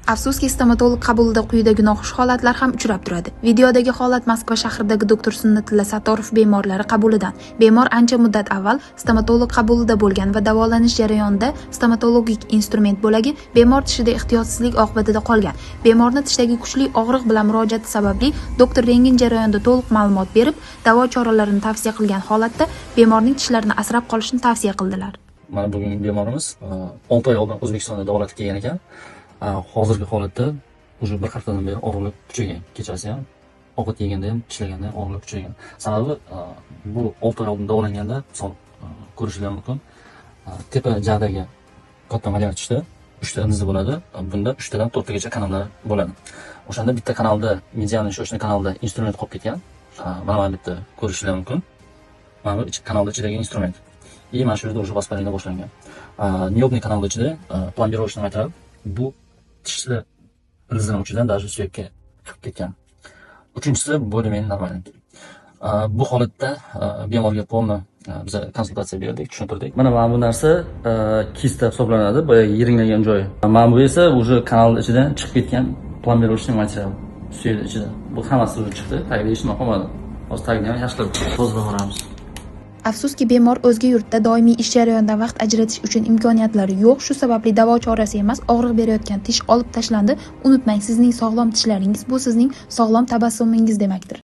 Afsuski, stomatolog qabulida quyidagi noxush holatlar ham uchrab turadi. Videodagi holat Moskva shahridagi doktor Sunnatilla Sattorov bemorlari qabulidan. Bemor ancha muddat avval stomatolog qabulida bo'lgan va davolanish jarayonida stomatologik instrument bo'lagi bemor tishida ehtiyotsizlik oqibatida qolgan. Bemorni tishdagi kuchli og'riq bilan murojaati sababli doktor rentgen jarayonida to'liq ma'lumot berib, davo choralarini tavsiya qilgan holatda bemorning tishlarini asrab qolishni tavsiya qildilar. Mana bugungi bemorimiz 6 oy oldin O'zbekistonda davolatib kelgan ekan. Hozirgi holatda уже bir haftadan beri og'riqlar kuchaygan. Kechasi ham, ovqat yeganda ham, tishlaganda ham og'riqlar kuchaygan. Sababi bu 6 oy oldin davolanganda, misol, ko'rishinglar mumkin. Tepa jag'dagi katta molyar tishda uchta ildizi bo'ladi. Bunda uchtadan to'rttagacha kanallar bo'ladi. O'shanda bitta kanalda, медиальный щечный kanalda instrument qolib ketgan. Mana bu yerda ko'rishinglar mumkin. Mana bu kanalda ichidagi instrument. И mana shu yerda уже воспаление boshlangan. Небный kanalda ichida пломбировочный материал bu tishni ildizini uchidan даже suyakka chiqib ketgan. Uchinchisi более-менее нормальный. Bu holatda bemorga полный biza konsultatsiya berdik, tushuntirdik. Mana bu narsa kista hisoblanadi, boyagi yiringlagan joyi. Mana bu esa уже kanal ichidan chiqib ketgan пломбировочный материал suyak ichida. Bu hammasi уже chiqdi, tagida hech nima qolmadi. Hozir tagini ham yaxshilab tozalab yuboramiz. Afsuski, bemor o'zga yurtda doimiy ish jarayonidan vaqt ajratish uchun imkoniyatlari yo'q. Shu sababli davo chorasi emas, og'riq berayotgan tish olib tashlandi. Unutmang, sizning sog'lom tishlaringiz bu sizning sog'lom tabassumingiz demakdir.